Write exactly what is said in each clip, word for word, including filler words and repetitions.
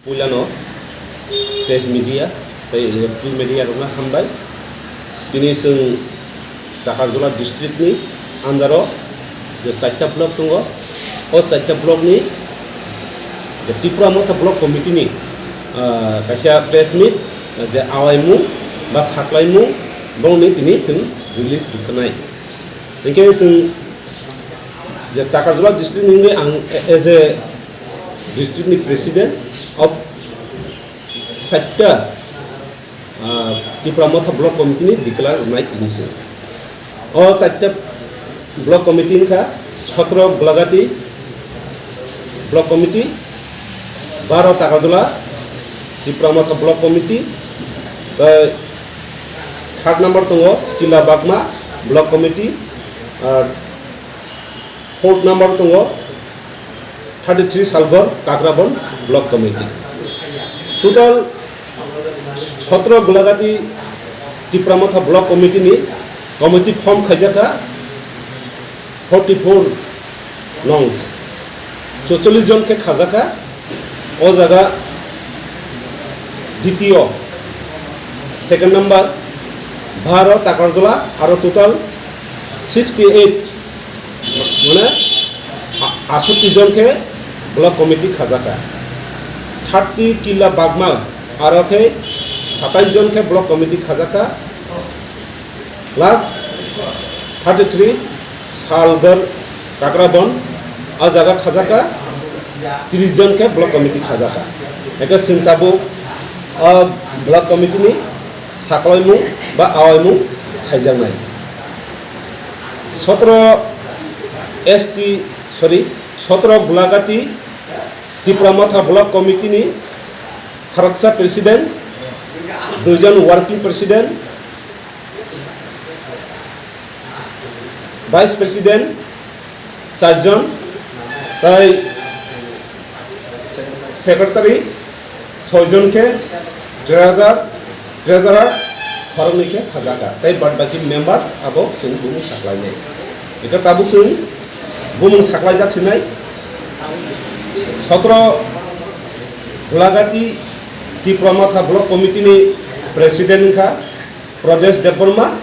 Puilano press media tei electronic media rokno hambai. Tini chwng Takarjala district ni under o je charta block tongo, o charta block ni je Tipra Motha Block Committee ni, ah, kaisa press meet, je awaimung ba saklaimung bongni tini chwng release rwkhanai. Hinkhe chwng je Takarjala district ni wngwi ang as a district ni president of charta, ah, Tipra Motha Block Committee ni declare rwnai tini se. O charta block committee wngkha sotro Golagati Block Committee, baro Takarjala Tipra Motha Block Committee, tei third number tongo Kila Bagma Block Committee, ar fourth number tongo thirty three Salgor Kakrabon Block Committee. Total sotro Golagati Tipra Motha Block Committee ni committee form khaijakha forty four nongs, chocholish jon khe khajakha. O jaga D T O, second number, baro Takarjala, aro total sixty eight, mane a-, asotti jon khe block committee khajaka, thirty Kila Bagma, aro khe satais jon khe block committee khajaka. Plus thirty three Salgor Kakrabon, o jaga khajaka, tris jon khe block committee khajaka. Eke chwng tabuk o block committee ni saklaimung ba awaimung khaijaknai. Sotro S T, sorry, sotro Golagati Tipra Motha Block Committee ni khoroksa president, duijon working president, Vice President charjon, tei Secretary soijon khe, Treasurer, Treasurer khoroknwi khe khajaka, tei bad baki members abo chwng bumung saklainai. Eka tabuk chwng bumung saklaijak sinai. Sotro Golagati Tipra Motha Block Committee ni President wngkha Pradesh Debbarma,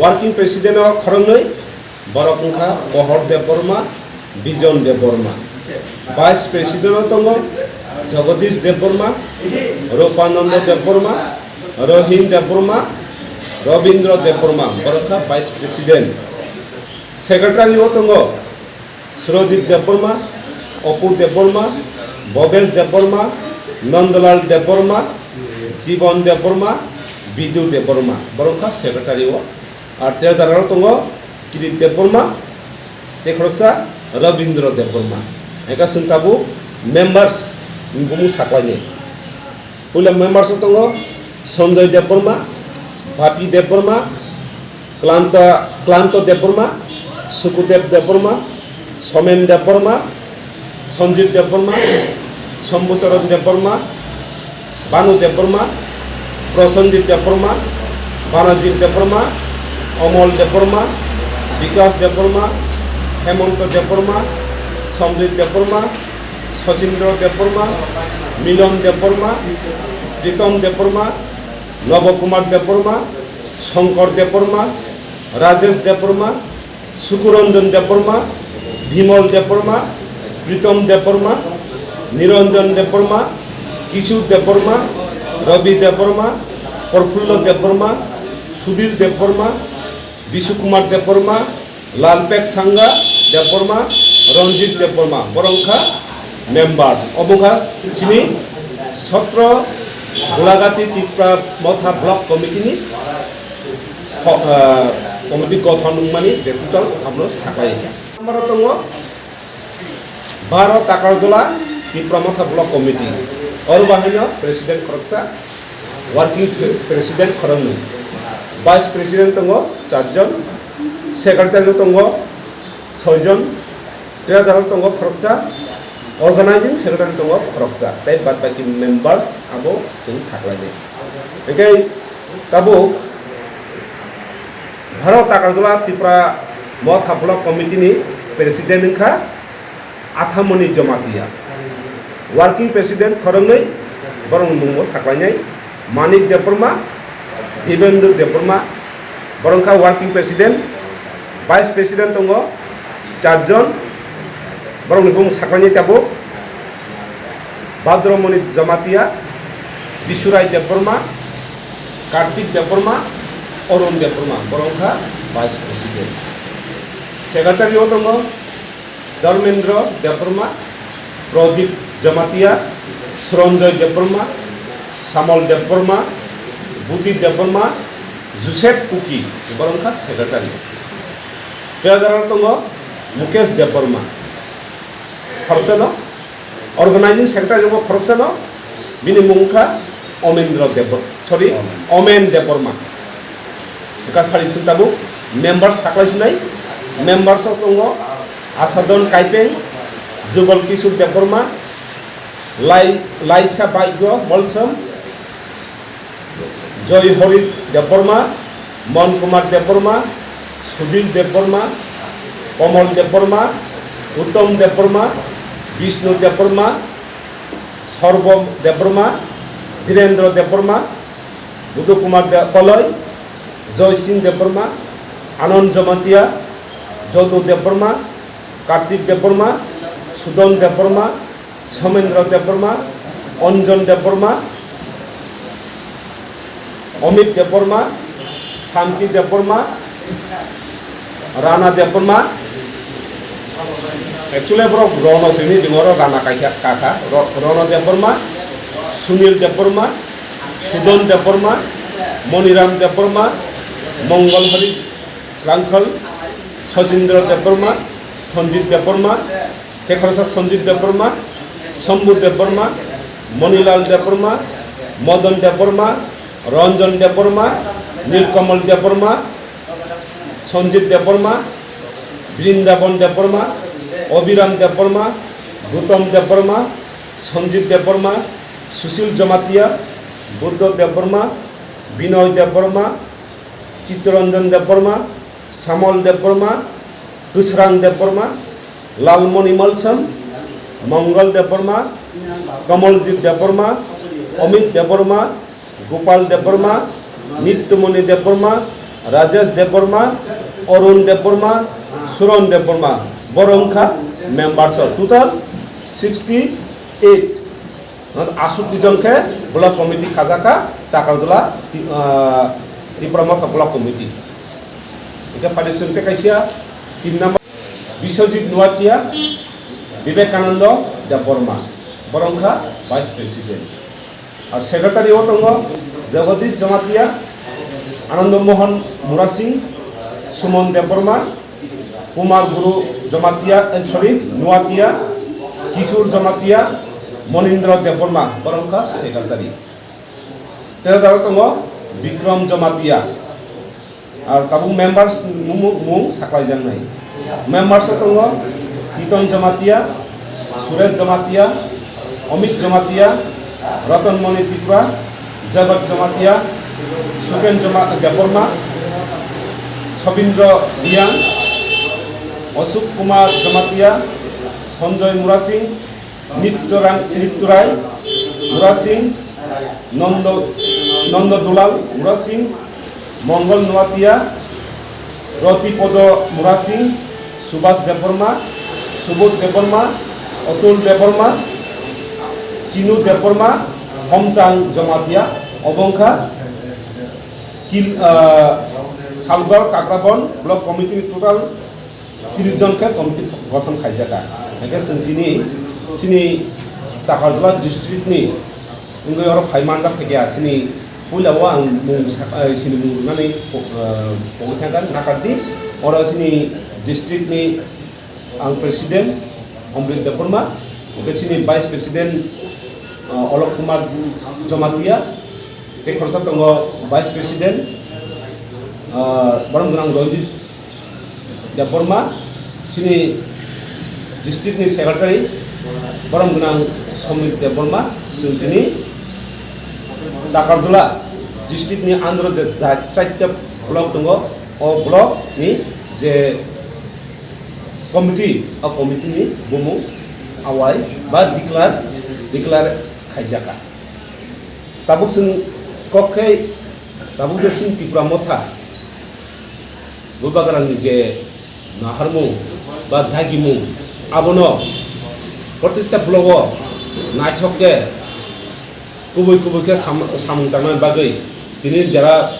Working President o khoroknwi, borok wngkha Pohor Debbarma, Bijon Debbarma. Vice President o tongo Jagadish Debbarma, Rupananda Debbarma, Rohin Debbarma, Robindra Debbarma, borok wngkha Vice President. Secretary o tongo Surojit Debbarma, Opur Debbarma, Bhobesh Debbarma, Nandalal Debbarma, Jibon Debbarma, Bidu Debbarma, borok wngkha secretary o. Ar treasurer o tongo Kirit Debbarma, tei khoroksa Rabindra Debbarma. Eka chwng tabuk members ni bumung saklainai. Puila members o tongo Sanjay Debbarma, Papi Debbarma, Klanta, Klanto Debbarma, Sukudev Debbarma, Somen Debbarma, Sanjit Debbarma, Sambhucharan Debbarma, Banu Debbarma, Prosenjit Debbarma, Banajit Debbarma, Omol Debbarma, Bikas Debbarma, Hemonto Debbarma, Somrit Debbarma, Sosindro Debbarma, Milon Debbarma, Pritom Debbarma, Nobo Kumar Debbarma, Shankar Debbarma, Rajesh Debbarma, Sukuranjan Debbarma, Bimol Debbarma, Pritom Debbarma, Niranjan Debbarma, Kishore Debbarma, Ravi Debbarma, Prafullo Debbarma, Sudhir Debbarma, Bishu Kumar Debbarma, Lalpek Sangha Debbarma, Ranjit Debbarma, borok wngkha members. Obo wngkha chini sotro Golagati Tipra Motha Block Committee ni ho-, ah, committee gothon wngmani je total abono saklai. Number o tongo baro Takarjala Tipra Motha Block Committee. Oro bahaino president khoroksa, working pre-, president khoroknwi, vice president tongo charjon, secretary tongo soijon, treasurer tongo khoroksa, organizing secretary tongo khoroksa, tei bad baki members abo chwng saklainai. Hinkhe tabuk Bharot Takarjala Tipra Motha Block Committee ni president wngkha Athamoni Jamatia. Working president khoroknwi, borokni mungbo saklainai, Manik Debbarma, Dibendu Debbarma, borok wngkha working president, vice president tongo charjon, borokni bumung saklainai tabuk, Bhadramoni Jamatia, Bisurai Debbarma, Kartik Debbarma, Arun Debbarma, borok wngkha vice president. Secretary o tongo Dharmendra Debbarma, Pradip Jamatia, Suranjoy Debbarma, Samol Debbarma, Buti Debbarma, Joseph Kuki, borok wngkha secretary. Treasurer tongo Mukesh Debbarma. Khoroksano, organizing secretary tongo khoroksano, bini mung wngkha Omendra Debbar-, sorry, Omen Debbarma. Wngkha phari sung tabuk, members saklai sinai, members o tongo Asadon Kaipeng, Jugal Kishore Debbarma, Lai-, Laisa Baigyo Molsom, Joy Hori Debbarma, Mon Kumar Debbarma, Sudhir Debbarma, Komol Debbarma, Uttom Debbarma, Bishnu Debbarma, Sorbo Debbarma, Dhirendra Debbarma, Budhu Kumar De-, Koloi, Joy Singh Debbarma, Anand Jamatia, Jodu Debbarma, Kartik Debbarma, Sudon Debbarma, Somendra Debbarma, Anjan Debbarma, Amit Debbarma, Santi Debbarma, Rana Debbarma. Actually borok Rono sini dingoro Rana kaikha kaka. Ro-, Rono Debbarma, Sunil Debbarma, Sudon Debbarma, Moniram Debbarma, Mongol Hari Rangkhal, Sachindra Debbarma, Sanjit Debbarma, Tekhorsa Sanjit Debbarma, Shambhu Debbarma, Monilal Debbarma, Madan Debbarma, Ranjan Debbarma, Nilkamal Debbarma, Sanjit Debbarma, Brindaban Debbarma, Abhiram Debbarma, Gautam Debbarma, Sanjit Debbarma, Sushil Jamatia, Buddha Debbarma, Binoy Debbarma, Chittaranjan Debbarma, Samol Debbarma, Hwsrang Debbarma, Lalmoni Malsam, Mongol Debbarma, Kamaljit Debbarma, Amit Debbarma, Gopal Debbarma, Nittomoni Debbarma, Rajesh Debbarma, Arun Debbarma, Suron Debbarma, borok wngkha members o total sixty eight. Aswk twi jon khe block committee khajak kha Takarjala, ah, Tipra Motha block committee. Hingke participant tei kaisa tin number Biswajit Nuatia, Vivekananda Debbarma, borok wngkha vice president. Ar secretary o tongo Jagadish Jamatia, Ananda Mohan Murasing, Suman Debbarma, Kumar Guru Jamatia, eh, sorry, Nuatia, Kishore Jamatia, Monindra Debbarma, borok wngkha secretary. Treasurer tongo Bikram Jamatia. Ar tabuk members mung, mung saklaijaknai. Members o tongo Titon Jamatia, Suresh Jamatia, Amit Jamatia, Ratan Mani Tripura, Jagat Jamatia, Suken Jama-, Debbarma, Sabindra Riang, Ashok Kumar Jamatia, Sanjoy Murasing, Nittorang-, Nittorai Murasing, Nondo, Nondo Dulal Murasing, Mongol Nuatia, Roti Podo Murasing, Subhas Debbarma, Subodh Debbarma, Atul Debbarma, Chinu Debbarma, Homchang Jamatia, obo wngkha Kil-, ah, Salgor Kakrabon Block Committee ni total tris jon khe committee gothon khaijak kha. Hingkhe chwng tini chini Takarjala district ni wngwi oro phai manjak kha khe chini puila o ang mung sa-, eh, chini mung rwnani po-, eh, pogwi thangkha nakardi. Oro chini district ni ang president Amrit Debbarma, hingkhe chini vice president, eh, Alok Kumar Jamatia, tei khoroksa tongo vice president, ah, borom gwnang Ranjit Debbarma, chini district ni secretary borom gwnang Somit Debbarma, chwng tini Takarjala district ni under je ja-, chaita block tongo, o block ni je committee, o committee ni bumung awai ba declare declare khaijaka. Tabuk chwng kok khe, tabuk je chwng Tipra Motha Bubagrani je naharmung ba dagimung, abono protikta blogo naithok khe kubui kubui khe sam-, samung tangnani bagwi tini jara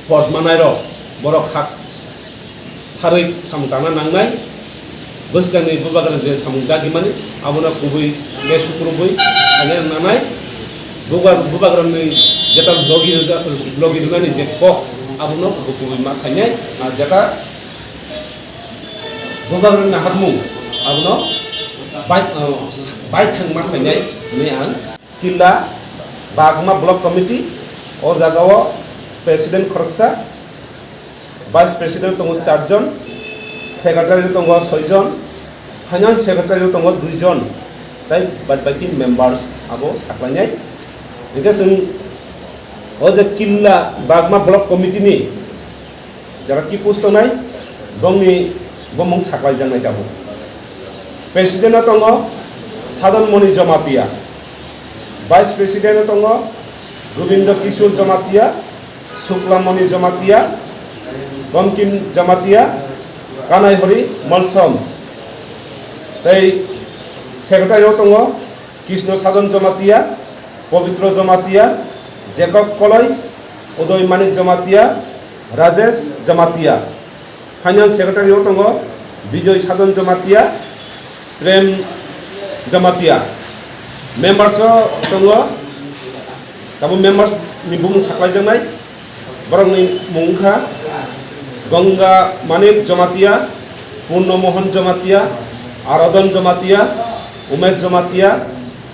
pod manairok borok hak tharwi samung tangna nangnai. Bwskangni Bubagrani je samung dagimani, abono kubui khe sukrubui khaina nangnai. Buba-, Bubagrani jeta logi rwja-, logi rwnani je kok, abono kubui kubui ma khainai. Ar jeta Bubagrani naharmung, abono bai, uh, baithang ma khainai hinwi ang. Killa Bagma Block Committee, o jagao President khoroksa, Vice President tongo charjon, Secretary tongo soijon, Finance Secretary tongo duijon, tai bad baki members abo saklainai. Hingke chwng o je Killa Bagma Block Committee ni jara key post tongnai, bongni bomung saklaijaknai tabuk. President o tongo Sadon Moni Jamatia, Vice President o tongo Gobindo Kishore Jamatia, Sukla Moni Jamatia, Bomkim Jamatia, Kanai Hori Molsom. Tei Secretary o tongo Krishna Sadon Jamatia, Pabitra Jamatia, Jacob Koloi, Udoy Manik Jamatia, Rajesh Jamatia. Finance Secretary o tongo Bijoy Sadon Jamatia, Prem Jamatia. Members o tongo, tabuk members ni bumung saklaijaknai, borokni mung wngkha Ganga Manik Jamatia, Purno Mohan Jamatia, Aradon Jamatia, Umesh Jamatia,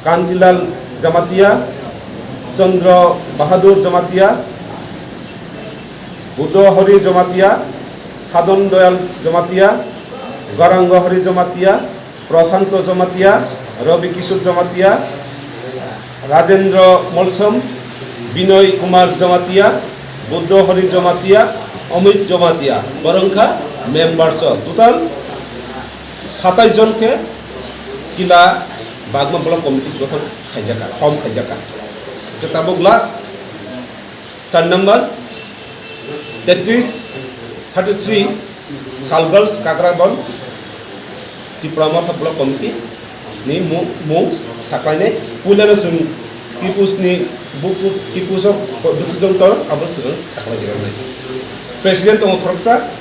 Kantilal Jamatia, Chandra Bahadur Jamatia, Udo Hari Jamatia, Sadon Doyal Jamatia, Garanga Hari Jamatia, Prashanto Jamatia, Ravi Kishore Jamatia, Rajendra Molsom, Binoy Kumar Jamatia, Buddho Hari Jamatia, Amit Jamatia, borok wngkha members o. Total satais jon khe Killa Bagma Block Committee gothon khaijaka, form khaijaka. Khe tabuk last char number, tetris, thirty three, Sal Girls Kakrabon, Tipra Motha Block Committee ni mu-, mung saklainai. Puilano chwng Tipus ni buku, Tipus o bwswk jong tor, abo chwng saklai rwnai. President tongo khoroksa,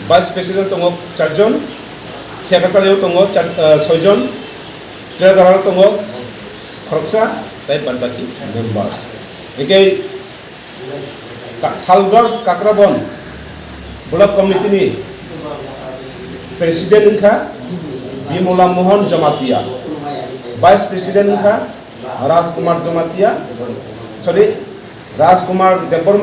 Vice President tongo charjon, Secretary o tongo char, eh, soijon, Treasurer o tongo khoroksa, tai bad baki members. Hingke Ka-, Salgor Kakrabon Block Committee ni President wngkha Bimula Mohan Jamatia, Vice President wngkha Rajkumar Jamatia, sorry, Rajkumar Debbarma.